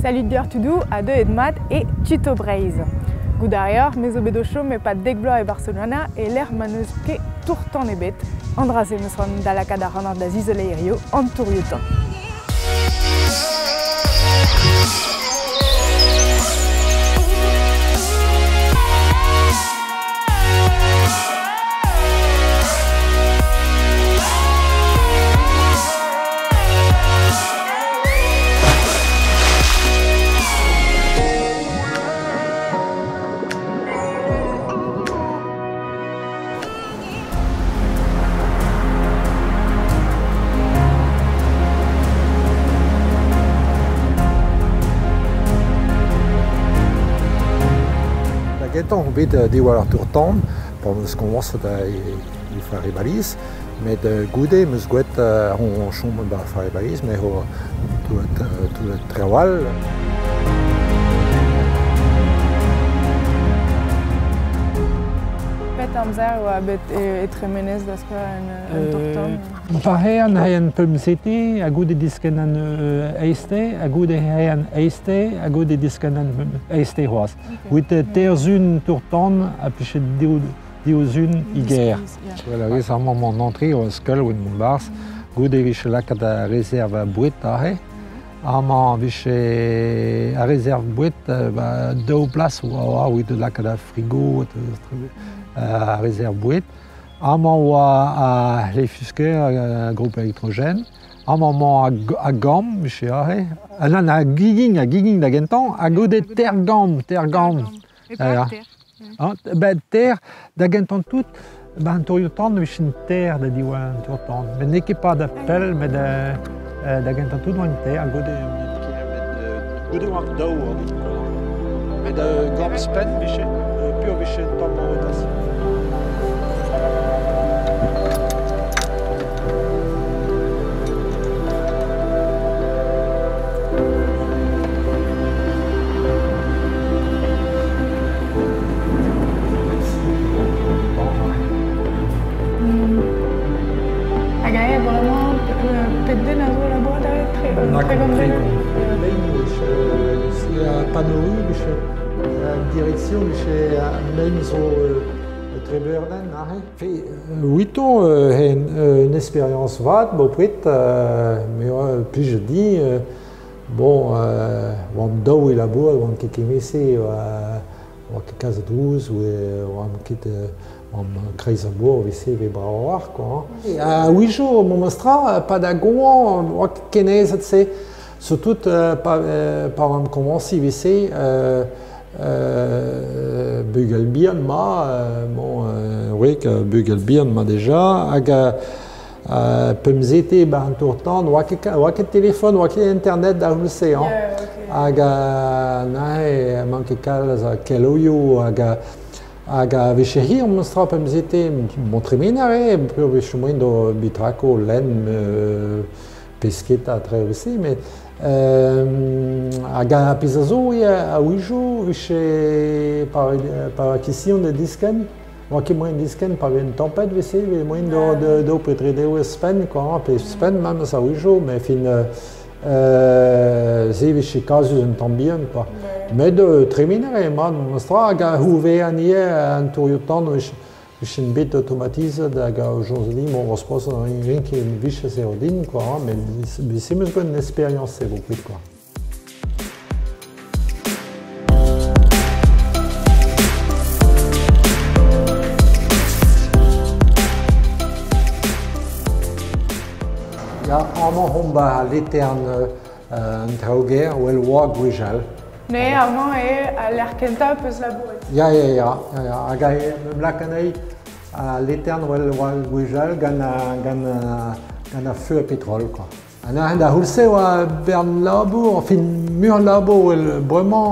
Salut deoc'h tudoù ha deuet mat e Tuto Breizh. Goût a reoc'h, me zo bet o chom e-pad dek bloaz e Barcelona e-lec'h ma n'eus ket tour-tan ebet. An dra-se 'm eus c'hoant da lakaat ac'hanoc'h da zizoleiñ hiziv an tourioù-tan. Da gentañ on bet diwar ar tour-tan pa 'm eus komañset e foar e Bariz met goude 'm eus gwraet on chom 'ba foar e Bariz me 'vo touet traoù all. Pet amzer e oa bet e tremenez da skouer en tour-tan? Parean a pemzete ha goude diskenn an eizhte ha goude an eizhte ha goude diskenn an eizhte c'hoazh. Evit teir zun tour-tan ha pichet div zun e gêr. Well a rez amañ 'mañ an antre o skeul evit mont 'barzh. Goude e vije lakaet ar rezerv boued aze. Amañ e vije ar rezerv boued ba daou blas oa evit lakaat ar frigo ar rezerv boued. Amañ oa ar c'hlefusker ar groupe électrogène. Amañ 'mañ ar gambr 'vije aze. Ah nann, ar gegin, ar gegin da gentañ ha goude teir gambr, teir gambr. Ben ter, da gentañ tout, 'ba an tourioù-tan e vijent ter da diwall an tour-tan. Met n'eo ket pas da pell, met da gentañ tout oant ter, goude goude oant daou ordin kwa. Met gant spenn 'vije, pur 'vije un tamm rotation. Hag aet bremañ pet den a zo labourat aze? 30 den? Panneau vije direction vije mein zo Trebeurden aze. Ouito un expérience vat bopred, me oa plijet din. Bon, oamp daou e labourat, oamp ket kement-se, oa ket kalz a drouz, oamp ket oamp kreiz ar mor, e vez brav a-walc'h quoi. A-wechoù memes tra, pa da goan, oa ket ken aezet-se. Surtout pa pa oamp komañsiñ evel-se, bugel bihan 'ma, bon, wreg bugel bihan 'ma deja, hag pemzete 'ba an tour-tan, 'oa ket 'oa ket telefon, 'oa ket internet d'ar c'houlz-se hañ. Hag neuze 'mañ ket kalz a keloioù hag hag a vije hir memes tra pemzete, bon tremen a rae peogwir chomaint d'o bitrako lenn pesketa traoù se met hag ar pezh a zo eo a-wechoù 'vije pa pa question da diskenn 'Oa ket moaien diskenn pa vez un tempête 'vez-se, 'vez moaien d'ober tre devezh spenn quoi, pe spenn memes a-wechoù, mais fin se 'vije kazus un tamm bihan quoi. Met tremen a rae mat memestra hag a-c'houvean ivez an tourioù-tan 'vijen bet automatizet hag a-soñj din bon spos rin ket 'vije se din quoi, met se 'm eus bet un expérience-se bepred quoi. Ya, amañ omp 'ba al letern an traoù-gêr, well 'oa gwechall. Mais amañ eo al lec'h kentañ 'peus labouret. Ya, ya, ya, ya, hag em lak anezhi al letern well 'oa gwechall gant gant gant ar feu petrol quoi. An arc'hant da c'houlz-se e oa bern labour, enfin muioc'h labour evel bremañ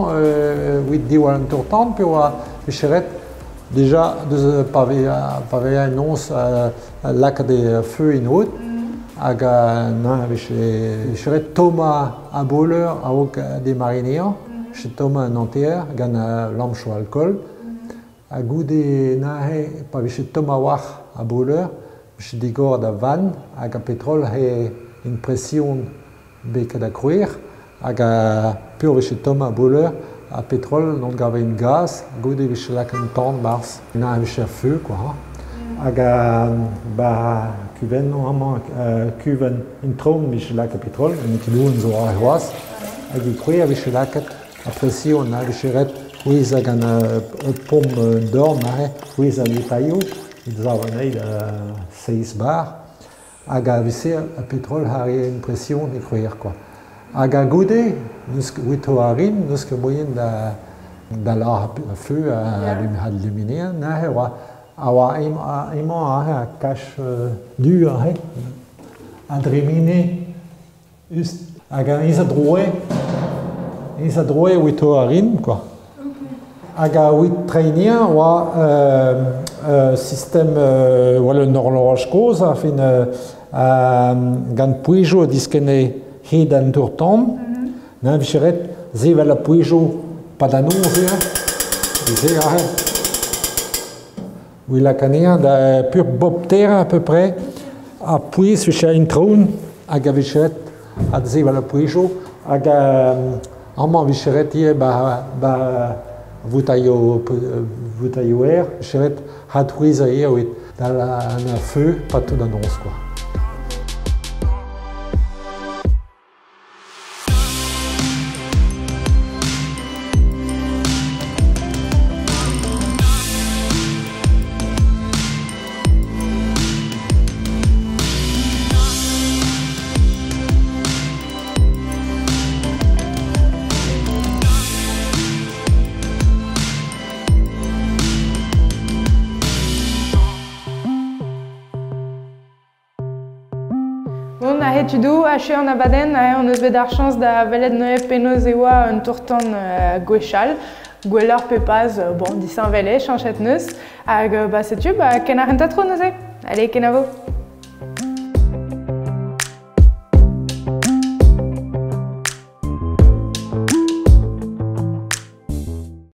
evit diwall an tour-tan pe oa vije ret deja deus pa vez pa vez en noz lakaat e feu en aod hag neuze vije ret tommañ ar boleur a-raok demarriñ anezhañ, vije tommañ un hanter gant lampoù alkool ha goude neuze pa vije tomm a-walc'h ar boleur Vije digor da vann hag ar petrol he impresion beket a krouer. Hag pur vije tomm ar bouleur, ha petrol n'on gave un gaz, goude vije lak un tan 'barzh. Na vije ar feu quoi. Hañ. Hag ba kuvenn amañ, kuvenn en traoñ vije lakaet petrol, en kilouen zo aze c'hoazh. Hag e krouer a vije lakaet ar presion a vije ret c'hwezhañ gant ur pomp dorn aze, c'hwezhañ an etailhoù, evit sav anezhi da seizh bar. Hag a-vese ar petrol a rae un presion e krouer quoi. Hag a-goude, n'eus ket outo a rin, n'eus ket moaien da da lazhañ feu ha luminenn neuze oa a oa emañ aze ha kach du aze a dremene just hag eñ a droe eñ a droe outo a rin quoi. Hag a-wit treiniañ oa sistem well un horloaj kozh enfin gant pouezoù a diskenne hed an tour-tan. Neuze vije ret sevel ar pouezoù 'pad an noz eo. Se aze. Oui lak anezhañ da pur bop ter à peu près. Ar pouez vije en traoñ hag a vije ret adsevel ar pouezoù. Hag amañ vije ret ivez ba ba voutailhoù voutailhoù aer, vije ret adc'hwezhañ ivez evit an feu 'pad tout an noz quoi. Bon, aze tudoù, achu an abadenn, aze hon eus bet ar chañs da welet neuze penaos e oa un tour-tan gwechall. Gwelloc'h pe pas, bon, disheñvel eo, cheñchet neus. Hag bah, setu, bah, ken ar rentañ tro neuze. Allez, kenavo.